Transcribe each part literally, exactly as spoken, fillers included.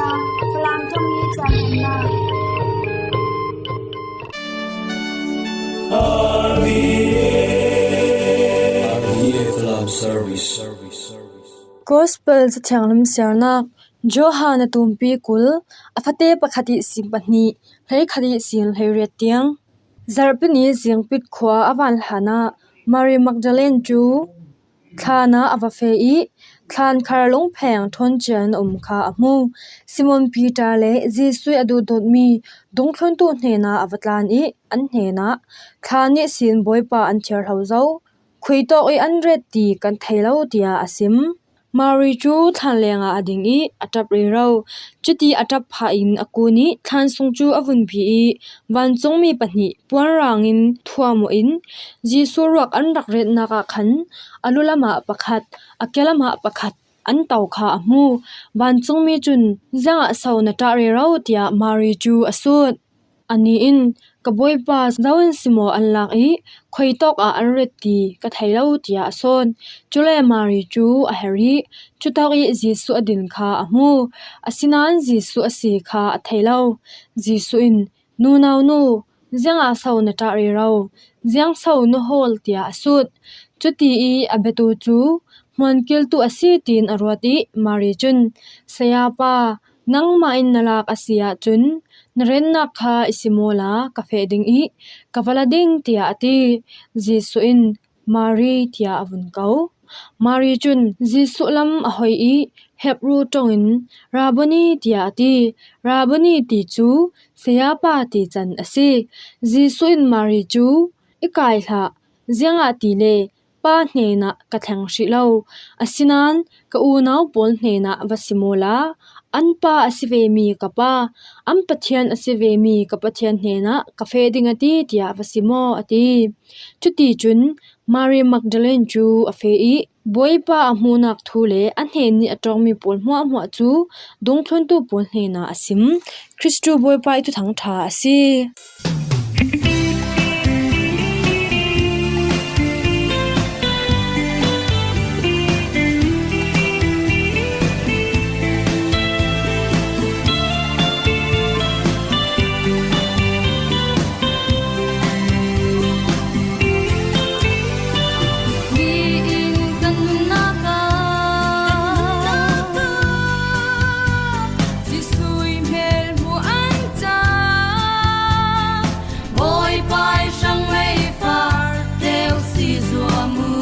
Falam thawngmi caan nunnak. Gospel Cathiang Lam Siarnak. Johan a tumpi kul, a fate pakhat ihsin pahnih, hleikhat ihsin hleiriat tiang. Zarhpi ni zingpit khua a van hlanah Mary Magdalene cu thlan ah a va feh i thlan khar lungpheng ṭhawn cia in a um kha a hmu. Simon Peter le Jesuh i a duhdawtmi dungthluntu hnenah a va tlan i an hnenah, "Thlan ihsin Bawipa an thiarhlo zo, khui tawk i an ret ti kan thei lo," tiah a sim. Mary cu thlan lengah a ding i a ṭap rero. Cuti a ṭap phah in a kun i thlan sung cu a vunpi i vancungmi pahnih puanrang in thuam in Jesuh ruak an rak retnak ah khan a lulam ah pakhat, a kelam ah pakhat an to kha a hmu. Vancungmi cun, "Ziangah so na ṭah rero?" tiah Mary cu a sut. Anih in, "Ka Bawipa zo in si maw an lak i khui tawk ah an ret ti ka thei lo," tiah a sawn. Cule Mary cu a herh i cutawk i Jesuh a din kha a hmu. Asinain Jesuh a si kha a thei lo. Jesuh in, "Nunau nu, ziangah so na ṭah rero? Ziang so na hawl?" tiah a sut. Cuti i a biatu cu hmuankiltu a si, tiin a ruat i Mary cun, "Sayapa, nangmah in na lak a si ahcun na retnak kha i si maw la ka feh ding i ka va la ding," tiah a ti. Jesuh in, "Mary," tiah a vun ko. Mary cun Jesuh lam a hoi i Hebru ṭong in, "Rabboni," tiah a ti. "Rabboni," ti cu "Sayapa," ti can a si. Jesuh in Mary cu, "I kai hlah, ziangahtile Pa hnenah ka thleng hrih lo. Asinain ka unau pawl hnenah va sim awla, an Pa a si vemi ka Pa, an Pathian a si vemi ka Pathian hnenah ka feh ding a ti, tiah va sim aw," a ti. Cuticun Mary Magdalene cu a feh i Bawipa a hmuhnak thu le a hnen i a ṭawngmi pawl hmuahhmuah cu dungthluntu pawl hnenah a sim. Kristu Bawipa i Thuthang ṭha a si. Nihin kan nunnak ah Jesuh i hmel hmuh an cang. Bawipa i hrang meifar teu si zuam u.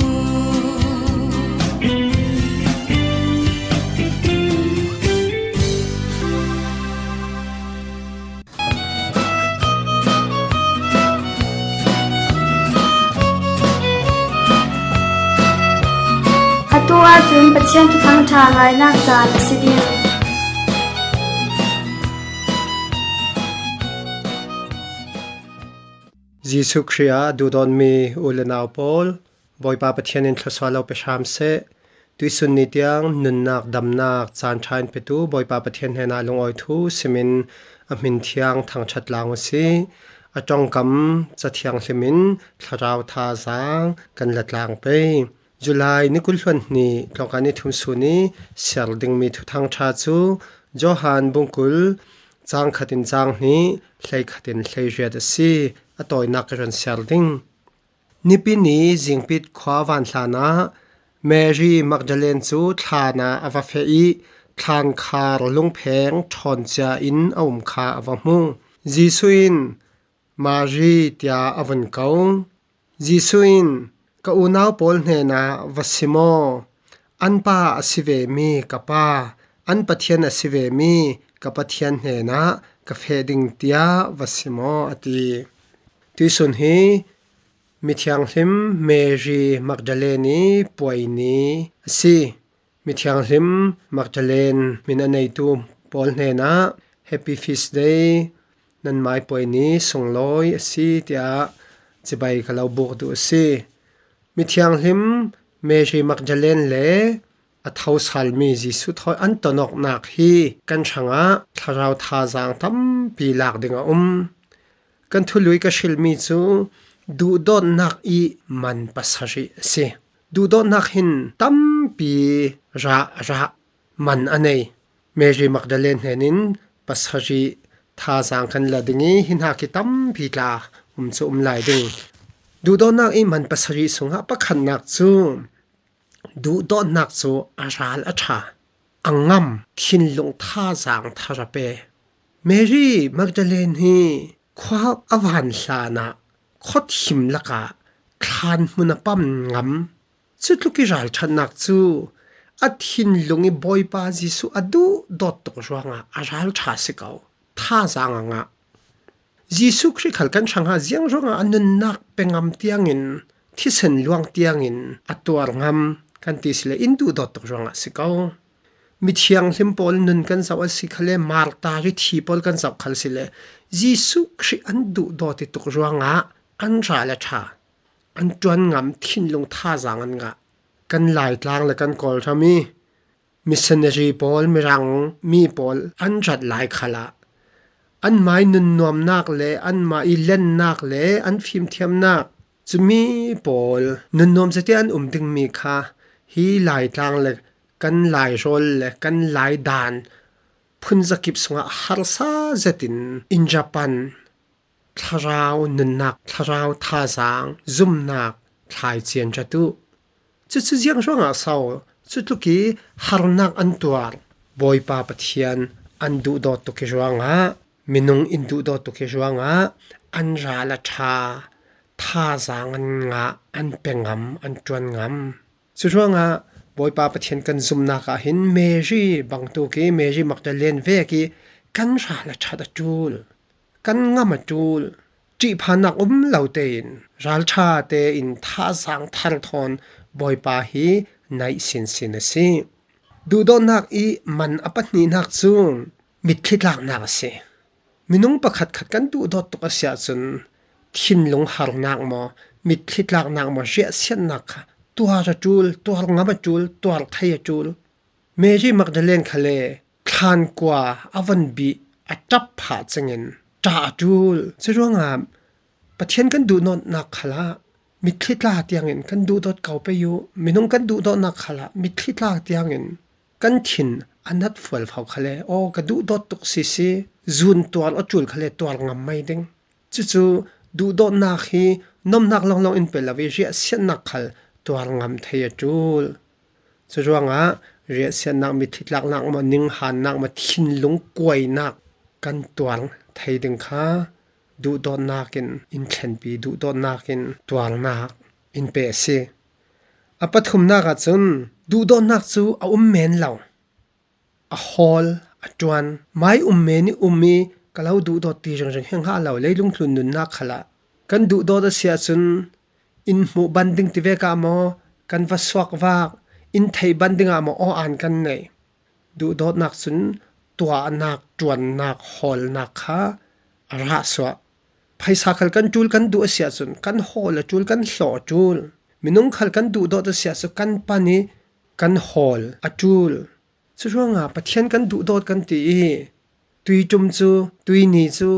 Atu ahcun Pathian Thuthang ṭha ngainak caan a si ding. Jesuh Khrih ah duhdawtmi u le nau pawl, Bawipa Pathian in thluasuah lo pe hram seh. Tuisun ni tiang nunnak damnak caan ṭha in petu Bawipa Pathian hnenah lungawi thu simin a hmin thiang thangṭhat tlang u sih. A ṭongkam Ca Thianghlim in thlarau thazaang kan la tlang pei. July ni kul hluan hnih tlawngkai ni thum sun i siar dingmi Thuthang ṭha cu Johan bungkul cang khat in cang hnih, hlei khat in hlei riat a si. A tawinak ka run siar ding. Nipi ni zingpit khua van hlanah Mary Magdalene cu thlan ah a va feh i thlan khar lungpheng ṭhawn cia in a um kha a va hmu. Jesuh in, "Mary," tiah a vun ko. Jesuh in, "Ka unau pawl hnenah va sim aw, an Pa a si vemi ka Pa, an Pathian a si vemi ka Pathian hnenah ka feh ding, tiah va sim aw," a ti. Tuisun hi mithianghlim Mary Magdalene i puai ni a si. Mithianghlim Magdalene min a neitu pawl hnenah, "Happy Feast Day, nan mai puai ni sunglawi a si," tiah cibai ka lo buk duh a si. Mithianghlim Mary Magdalene le a thosalmi Jesuh thawi an tonawknak hi kan hrangah thlarau thazaang tampi lak ding a um. Kan thului ka hrilmi cu duhdawtnak i man pasarih a si. Duhdawtnak hin tampi rah rah man a nei. Mary Magdalene hnenin pasarih thazaang kan la ding i, hi hnak hi tampi tla um cu um lai ding. Duhdawtnak i man pasarih sungah pakhatnak cu duhdawtnak cu a ral a ṭha, a ngam, thinlung thazaang thar a pe. Mary Magdalene hi khua a van hlan ah khuathim lakah thlan hmun a pam ngam. Cutluk i ralṭhatnak cu a thinlung i Bawipa Jesuh a duhdawt tuk ruangah a ralṭha a si ko. Thazaang a ngah. Jesuh Khrih khal kan hrangah ziang ruangah a nunnak pe ngam tiangin, thisen luang tiangin a tuar ngam kan ti si le, in duhdawt tuk ruangah a si ko. Mithianghlim pawl nun kan zoh a si khal le, martar i thi pawl kan zoh khal si le, Jesuh Khrih an duhdawt i tuk ruangah an ral a ṭha, an ṭuan ngam, thinlung thazaang an ngah. Kan Laitlang le kan Kawlram i missionary pawl, Mirang mi pawl an rat lai khalah anmah i nunnuamnak le anmah i lennak le an fimthiamnak, cumi pawl nunnuam zetin an um dingmi kha hi Laitlang le kan Lairawl le kan Lai dan phunzakip sungah harsa zetin in ra pan. Thlarau nunnak, thlarau thazaang, zumnak thlai cian rat uh. Cucu ziang ruangah so cutluk i harnak an tuar? Bawipa Pathian an duhdawt tuk i ruangah, minung in duhdawt tuk i ruangah an ral a ṭha, thazaang an ngah, an pe ngam, an ṭuan ngam. Curuangah Bawipa Pathian kan zumnak ah hin Mary bangtuk i, Mary Magdalene vek i kan ral a ṭhat a ṭul, kan ngam a ṭul, ṭihphannak um lo tein ralṭha tein thazaang thar thawn Bawipa hi naih sinsin a si. Duhdawtnak i man a pahnihnak cu mitthli tlaknak a si. Minung pakhatkhat kan duhdawt tuk a si ahcun, thinlung harnak maw, mitthli tlaknak maw, riahsiatnak kha tuar a ṭul, tuar ngam a ṭul, tuar thei a ṭul. Mary Magdalene khal le thlan kua a von bih a ṭap phah cengin ṭah a ṭul. Curuangah Pathian kan duhdawtnak khalah mitthli tlak tiangin kan duhdawt ko pei uh. Minung kan duhdawtnak khalah mitthli tlak tiangin kan thin a nat fualfau khal le, aw, ka duhdawt tuk sisi, zun tuar a ṭul khal le tuar ngam mai ding. Cucu duhdawtnak hi nomnak lawnglawng in pe lo i, riahsiatnak khal tuar ngam thei a ṭul. Curuangah riahsiatnak, mitthli tlaknak maw, ninghannak maw, thinlung kuainak kan tuar thei ding kha duhdawtnak in in thlenpi, duhdawtnak in tuarnak in pe a si. A pathumnak ahcun duhdawtnak cu a um men lo. A hawl, a ṭuan, mai um men i um i ka lo duhdawt ti ringring hi a ngah lo. Leilung tlun nunnak khalah kan duhdawt a si ahcun in hmuh ban ding ti vek ah maw, kan va suak vak, in theih ban ding ah maw, aw aan kan nei. Duhdawtnak cun tuahnak, ṭuannak, hawlnak kha a rah suah. Phaisa khal kan ṭul, kan duh a si ahcun kan hawl a ṭul, kan hlawh a ṭul. Minung khal kan duhdawt a si ahcun kan pan i kan hawl a ṭul. Curuangah Pathian kan duhdawt kan ti i, tuiṭum cu, tuini cu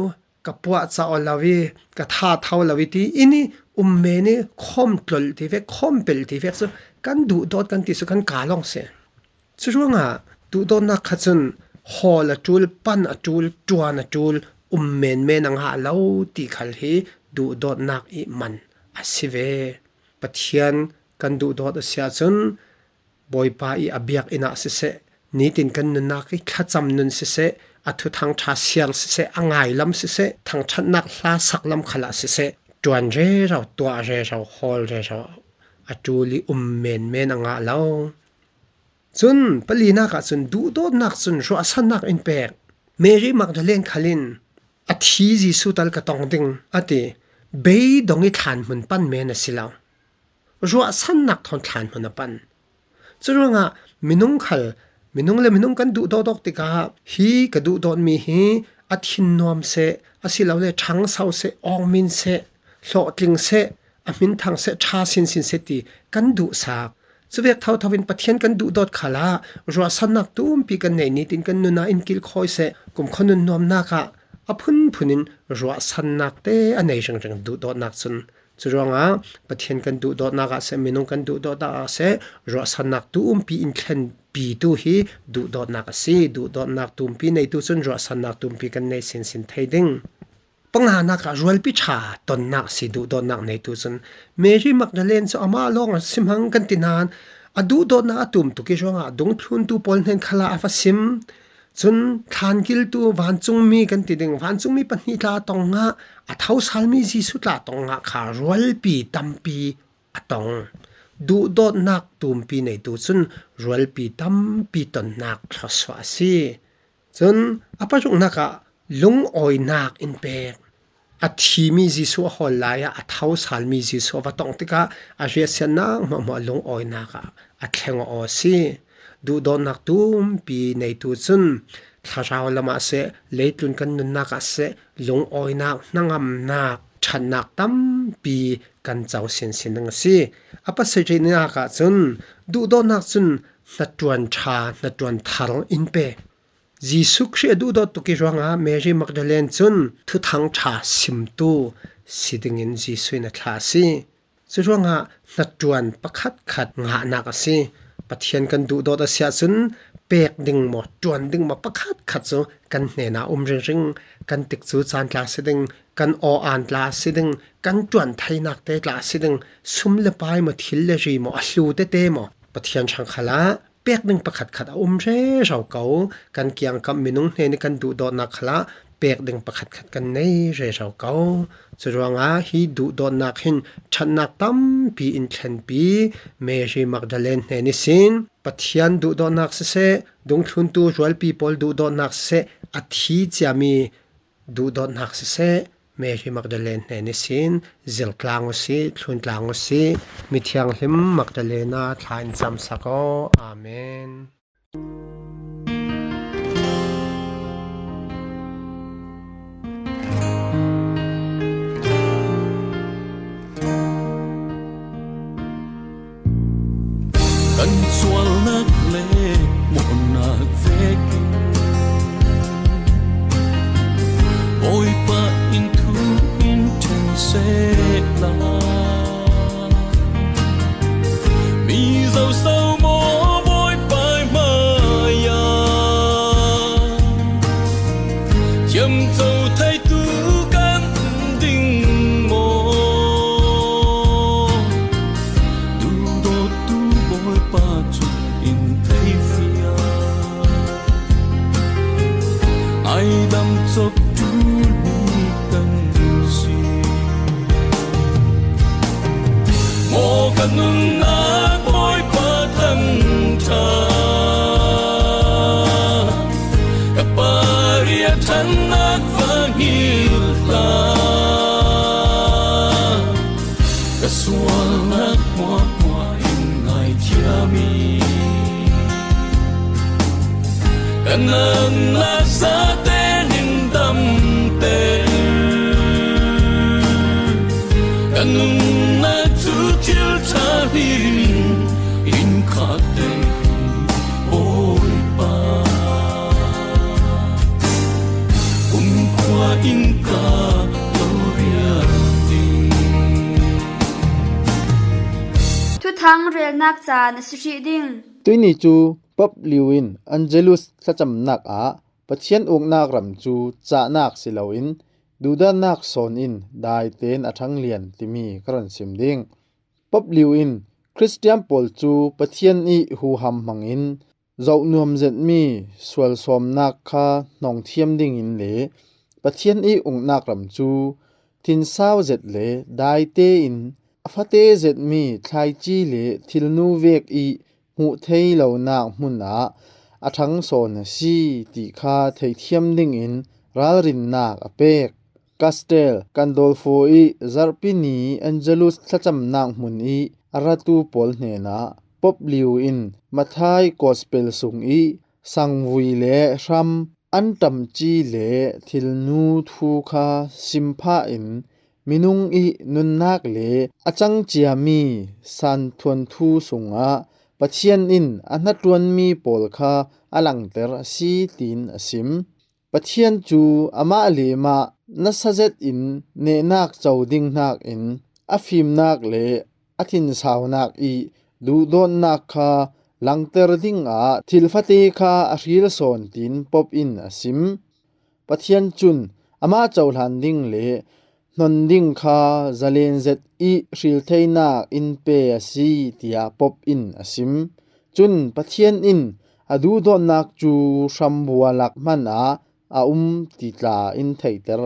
ka puah cauk lo i, ka tha tho lo i ti in i um men i khawm tlolh ti vek, khawm pelh ti vek cu kan duhdawt kan ti cu kan kaa lawng si. Curuangah duhdawtnak kha cun hawl a ṭul, pan a ṭul, ṭuan a ṭul, um menmen a ngah lo ti khal hi duhdawtnak i man a si ve. Pathian kan duhdawt a si ahcun, Bawipa i a biakinn ah siseh, nitin kan nunnak i thlacam nun siseh, a thuthang ṭha siar siseh, a ngailam siseh, thangṭhatnak hla saklam khalah siseh, ṭuan rero, tuah rero, hawl rero a ṭul i um menmen a ngah lo. Cun palinak ahcun duhdawtnak cun ruahsannak in pek. Mary Magdalene khal in, "A thi Jesuh tal ka tong ding," a ti. Beidong i thlan hmun pan men a si lo. Ruahsannak thawn thlan hmun a pan. Curuangah minung khal, minung le minung kan duhdawt awk tikah, "Hi ka duhdawtmi hi a thin nuam seh, asilole ṭhangso seh, awngmin seh, hlawhtling seh, a hminthang seh, ṭha sinsin seh," ti kan duhsak. Cuvek thotho in Pathian kan duhdawt khalah ruahsannak tumpi kan nei, nitin kan nun ah in kilkhawi seh, kumkhua nun nuamnak ah a phunphun in ruahsannak te a nei ringring duhdawtnak cun Curuangah Pathian kan duhdawtnak ah seh, minung kan duhdawtnak ah seh, ruahsannak tumpi in thlenpitu hi duhdawtnak a si. Duhdawtnak tumpi neitu cun ruahsannak tumpi kan nei sinsin thei ding. Panganak ah rualpi ṭha tonnak a si duhdawtnak neitu cun. Mary Magdalene cu amah lawng a si hmang kan ti nain a duhdawtnak a tumtuk ih ruangah dungthluntu pawl hnen khalah a va sim. Cun thlankiltu vancungmi kan ti ding, vancungmi pahnih tla tongah a thosalmi Jesuh tla tongah kha rualpi tampi a tong. Duhdawtnak tumpi neitu cun rualpi tampi tonnak thluasuah a si. Cun a paruknak ah lungawinak in pek. A thimi Jesuh a hawl lai ah a thosalmi Jesuh a va tong tikah a riahsiatnak hmuahhmuah lungawinak ah a thleng aw a si. Duhdawtnak tumpi neitu cun thlarau lam ah seh, leitlun kan nunnak ah seh, lungawinak, hnangamnak, ṭhatnak tampi kan co sinsin ding a si. A pasarihnak ah cun duhdawtnak cun hnaṭuan ṭha, hnaṭuan thar in pe. Jesuh Khrih a duhdawt tuk ih ruangah Mary Magdalene cun thuthang ṭha simtu si dingin Jesuh in a thlah a si. Curuangah hnaṭuan pakhatkhat ngahnak a si. Pathian kan duhdawt a si ahcun pek ding maw, ṭuan ding maw, pakhatkhat cu kan hnenah um ringring. Kan tikcu caan tla si ding, kan aw-aan tla si ding, kan ṭuan theinak te tla si ding, sum le pai maw, thil le ri maw, a hlu tete maw, Pathian hrang khalah pek ding pakhatkhat a um rero ko. Kan kiangkap minung hnen ih kan duhdawtnak khalah pek ding pakhatkhat kan nei rero ko. Curuangah hi duhdawtnak hin ṭhatnak tampi in thlenpi Mary Magdalene hnen ihsin Pathian duhdawtnak siseh, dungthluntu rualpi pawl duhdawtnak siseh, a thi ciami duhdawtnak siseh, Mary Magdalene hnen ihsin zirh tlang uhsi, thlun tlang uhsi. Mithianghlim Magdalena thla in camsak aw. Amen. Kan sualnak le mawhnak vekin Bawipa in thu in ṭhen sehla. Mi zoso maw Bawipa hmaiah thiamco theitu kan ding maw? Duhdawttu Bawipa cu in thei fial. Ngaidam cawk ṭulmi kan si. Maw ka nunnak Bawipa thangṭhat, ka pariat ṭhannak va ngilh hlah. Ka sualnak hmuahhmuah in ngaithiam i, ka natnak zaten in damter. Ka nunnak cu thil ṭha hlir in in khahter hi Bawipa. Kumkhua in ka lo rial ding. Thuthang relnak caan a si hrih ding. Tuihni cu Pope Leo in Angelus thlacamnak ah Pathian uknak ram cu cahnak si loin duhdawtnak sawn in daitein a ṭhanglian timi ka run sim ding. Pope Leo in Khristian pawl cu Pathian ih huham hmangin zohnuam zetmi sualsawmnak kha hnawngthiam dingin le Pathian ih uknak ram cu thinsau zet le daite in a fate zetmi thlaici le thilnu vek ih hmuh thei lonak hmun ah a ṭhang sawn a si ti kha theihthiam dingin ralrinnak a pek. Castel Gandolfo ih zarhpi ni Angelus thlacamnak hmun ih a ratu pawl hnenah Pope Leo in Matthai Gospel sung ih sangvui le hram an ṭamci le thilnu thu kha simphah in minung ih nunnak le a cang ciami santhuanthu sungah Pathian in a hnaṭuanmi pawl kha a langter a si, tiin a sim. Pathian cu amah le mah nasa zetin nehnak co ding hnakin a fimnak le a thinsaunak i duhdawtnak kha langter dingah thil fate kha a hril sawn, tiin Pope in a sim. Pathian cun amah cohlan ding le hnon ding kha zalen zet i hril theinak in pe a si, tiah Pope in a sim. Cun Pathian in a duhdawtnak cu hrambua lak hmanah a um ti tla in theihter.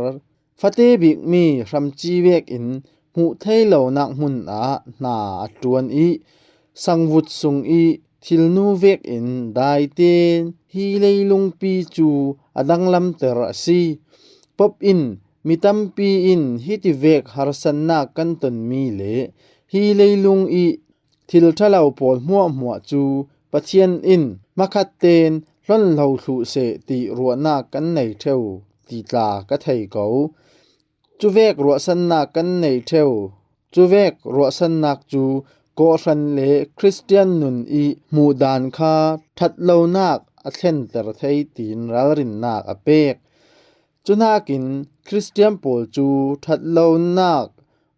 Fate bikmi hramci vekin hmuh thei lonak hmun ah hna a ṭuan i, sangvut sung i thilnu vekin daitein hi leilungpi cu a danglamter a si. Pope in mi tampi in hitivek harsatnak kan tonmi le hi leilung i thil ṭhalo pawl hmuahhmuah cu Pathian in hmakhat tein hlonhlo thluh seh ti ruahnak kan nei ṭheu ti tla ka thei ko. Cuvek ruahsannak kan nei ṭheu. Cuvek ruahsannak cu kawhhran le Khristian nun i hmuhdan kha ṭhatlonak a thlenter thei tiin ralrinnak a pek. Cuhnakin Khristian pawl cu ṭhatlonak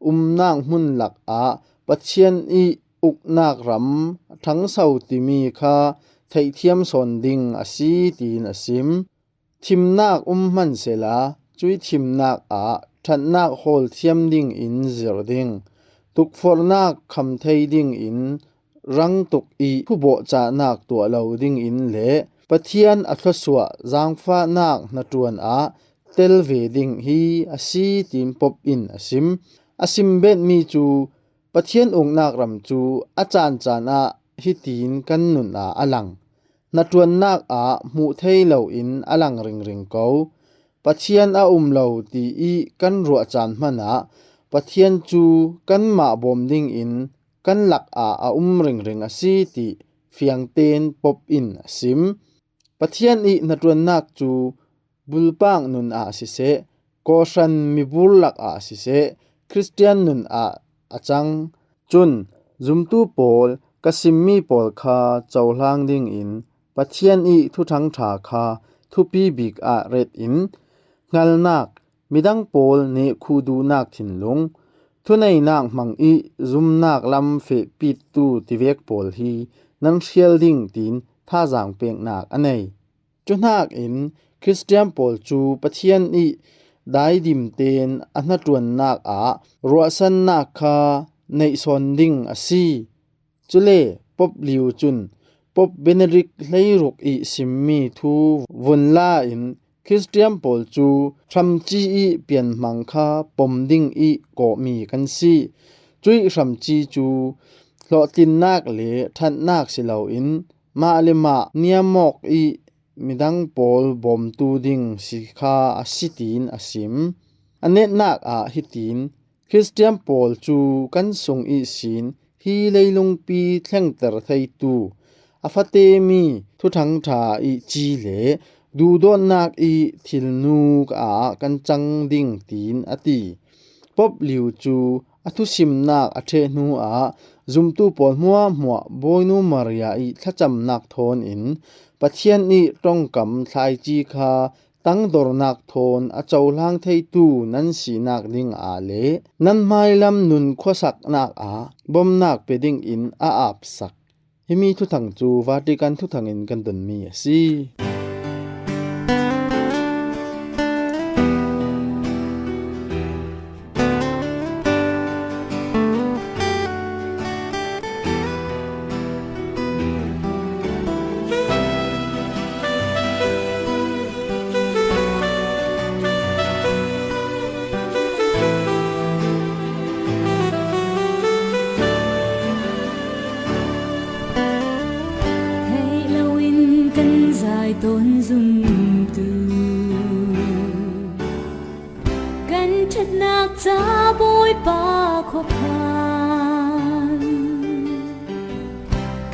umnak hmun lakah Pathian i uknak ram ṭhangso timi kha theihthiam sawn ding a si, tiin a sim. Thimnak um hmansehla, cui thimnak ah ṭhatnak hawl thiam dingin zir ding, tukforhnak kham thei dingin rang tuk i thubawhcahnak tuah lo dingin le Pathian a thluasuah zaangfahnak hnaṭuan ah tel ve ding hi a si, tiin Pope in a sim. A sim betmi cu Pathian uknak ram cu a caan caan ah hitiin kan nun ah a lang. Hnaṭuannak ah hmuh thei loin a lang ringring ko. Pathian a um lo ti i kan ruah caan hmanah Pathian cu kanmah bawm dingin kan lakah a um ringring a si ti fiangtein Pope in a sim. Pathian i hnaṭuannak cu bulpak nun ah siseh, kawhhran mibur lakah siseh, Khristian nun ah a cang. Cun zumtu pawl, ka simmi pawl kha cohlang dingin Pathian i thuthang ṭha kha thupi bik ah retin, hngalnak, midang pawl nehkhuh duhnak thinlung, thuneihnak hmang i zumnak lam fehpitu tivek pawl hi nan hrial ding tiin thazaang peknak a nei. Cuhnakin Khristian pawl cu Pathian i daidim tein a hnaṭuannak ah ruahsannak kha neihsawn ding a si. Cule Pope Leo cun Pope Benedict hleiruk i simmi thu vun la in Khristian pawl cu hramci i pianhmang kha pom ding i kawhmi kan si. Cuih hramci cu hlawhtlinnak le ṭhatnak si loin mah le mah niamawk i midang pawl bawmtu ding si kha a si tiin a sim. A netnak ah hitiin Khristian pawl cu kan sung ihsin hi leilungpi thlengter theitu, a fatemi thuthang ṭha i ci le duhdawtnak i thilnu ah kan cang ding tiin a ti. Pope Leo cu a thusimnak a ṭheh hnu ah zumtu pawl hmuahhmuah Bawinu Maria i thlacamnak thawn in Pathian i ṭongkam thlaici kha tangdornak thawn a cohlang theitu nan sinak ding ah le nan hmailam nun khuasaknak ah bomnak pe dingin a apsak. Himi thuthang cu Vatican thuthang in kan tonmi a si. Theih loin kan zai tawn zumtu, kan ṭhatnak ca Bawipa khuaphan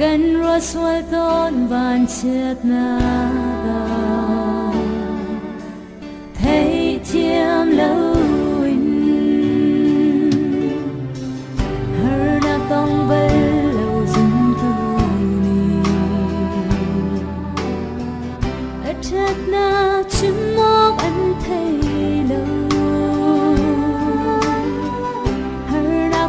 kan ruahsual tawn vanchiatnak ah theihthiam loin harnak tong bal lo zumtu nih a ṭhatnak cimawk an thei lo. Harnak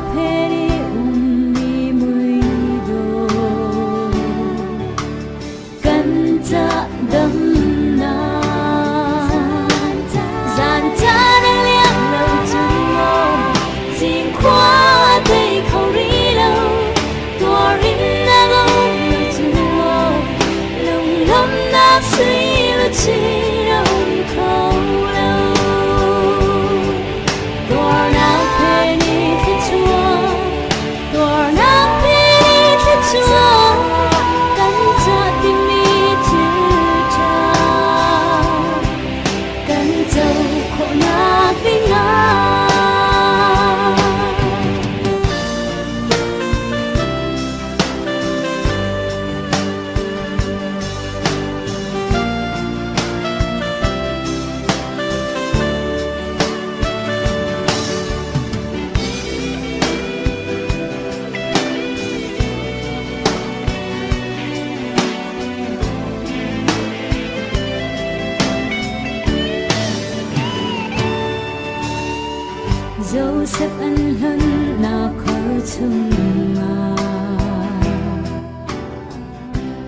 Joseph an hlonnak khor chungah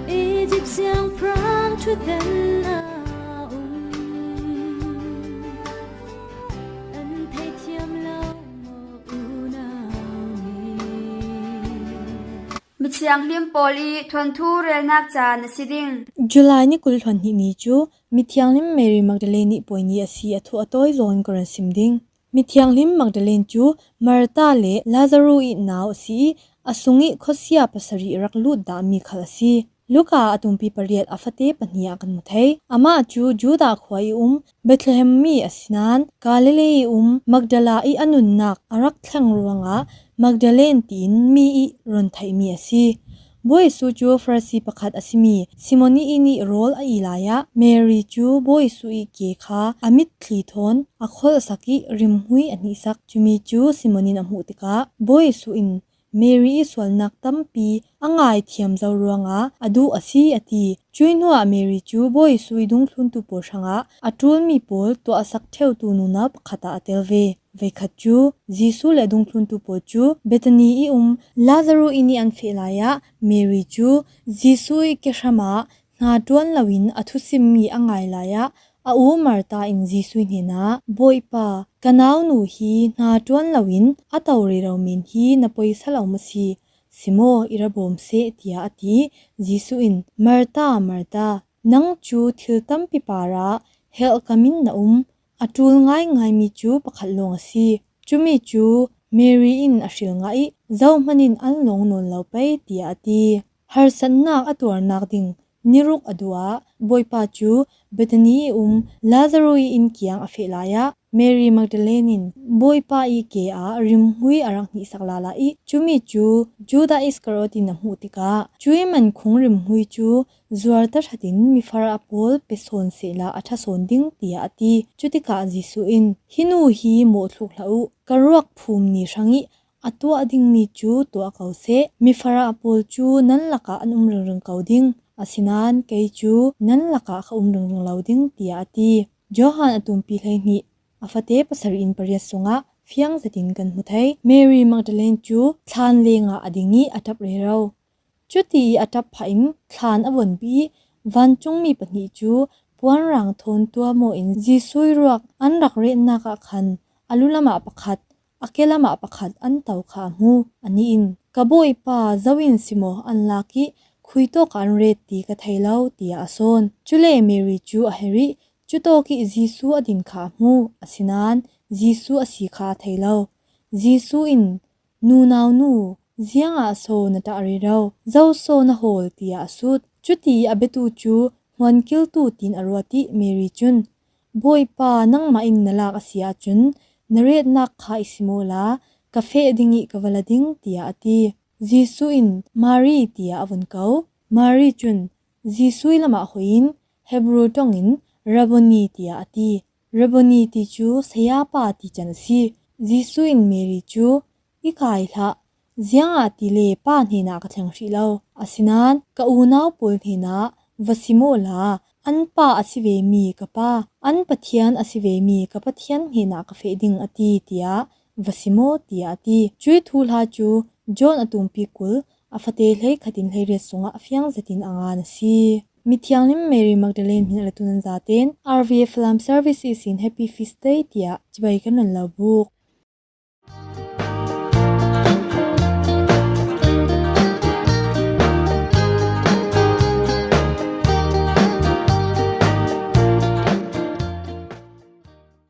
Egypt siangpahrang thutanna um an theithiam lo maw unau nih? Mithianghlim pawl i thuanthu relnak caan a si ding. July ni kul hluan hnih ni cu Mithianghlim Mary Magdalene nih puai ni a si a thuh a tawi zawng in ka run sim ding. Mithianghlim Magdalene cu Martha le Lazaru i nau a si i a sung i khuasia pasarih rak lut dahmi khal a si. Luka a tumpi pariat a fate pahnih ah kan hmu thei. Amah cu Judah khua i um Bethlehem mi a si nain Galilee i um Magdala i a nunnak a rak thleng ruangah Magdalene tiin mi i run theihmi a si. Bawi Jesuh cu Farasi pakhat a simi Simon i inn i rawl a i lai ah Mary cu Bawi Jesuh i ke kha a mitthli thawn a kholhsak i rimhmui a hnihsak. Cumi cu Simon in a hmuh tikah Bawi Jesuh in Mary i sualnak tampi a ngaithiam zo ruangah a duh a si, a ti. Cuih hnuah Mary cu Bawi Jesuh i dungthluntu pawl hrangah a ṭulmi pawl tuahsak ṭheutu nunau pakhat ah a tel ve. Veikhat cu Jesuh le a dungthluntu pawl cu Bethany i um Lazaru inn i an feh lai ah Mary cu Jesuh i kehram ah hna ṭuan loin a thusimmi a ngai lai ah a u Martha in Jesuh hnenah, "Bawipa, ka naunu hi hna ṭuan loin a to rero men hi na poisa lo maw si? Simaw, i ra bawm seh," tiah a ti. Jesuh in, "Martha, Martha, nang cu thil tampi parah helhkam in na um, a ṭul ngaingaimi cu pakhat lawng a si. Cumi cu Mary in a hril ngah i zohman in an lawng nawn lo pei," tiah a ti. Harsatnak a tuarnak ding ni ruk a duh ah Bawipa cu Bethany i um Lazaru i inn kiang a feh lai ah Mary Magdalene in Bawipa i ke ah rimhmui a rak hnihsak lala i cumi cu Judah Iscariot in a hmuh tikah, "Cuih man khung rimhmui cu zuar tahratin mifarah pawl pe sawn sehla a ṭha sawn ding," tiah a ti. Cutikah Jesuh in, "Hi nu hi mawhthluk hlah uh, ka ruak phum ni hrang i a tuah dingmi cu tuah ko seh. Mifarah pawl cu nan lakah an um ringring ko ding, asinain kei cu nan lakah ka um ringring lo ding," tiah a ti. Johan a tumpi hleihnih a fate pasarih in pariat sungah fiang zetin kan hmu thei. Mary Magdalene cu thlan lengah a ding i a ṭap rero. Cuti i a ṭap phah in thlan a vonpi i vancungmi pahnih cu puanrang thawn tuahmawh in Jesuh i ruak an rak retnak ah khan a lu lamah pakhat, a ke lamah pakhat an to kha a hmu. Anih in, "Ka Bawipa zo in simaw an lak i khui tawkah an ret ti ka thei lo," tiah a sawn. Cule Mary cu a herh i cutawk i Jesuh a din kha a hmu, asinain Jesuh a si kha a thei lo. Jesuh in, "Nunau nu, ziangah so na ṭah rero? Zo so na hawl?" tiah a sut. Cuti a biatu cu hmuankiltu tiin a ruat i Mary cun, "Bawipa, nangmah in na lak a si ahcun na retnak kha i sim awla ka feh ding i ka va la ding," tiah a ti. Jesuh in, "Mary," tiah a vun ko. Mary cun Jesuh i lamah hoi in Hebru ṭong in, "Rabboni," tiah a ti. Rabboni ti cu Sayapa ti can a si. Jesuh in Mary cu, "I kai hlah, ziangahtile Pa hnenah ka thleng hrih lo. Asinain ka unau pawl hnenah va sim awla an pa a si vemi ka Pa, an Pathian a si vemi ka Pathian hnenah ka feh ding a ti, tiah va sim aw," tiah a ti. Cuih thuhla cu John a tumpi kul a fate hleikhat in hleiriat sungah a fiang zetin a ngan a si. Mithianghlim Mary Magdalene hmin a latu nan zaten R V A Falam Service ihsin Happy Feast Day tiah cibai kan run lo buk.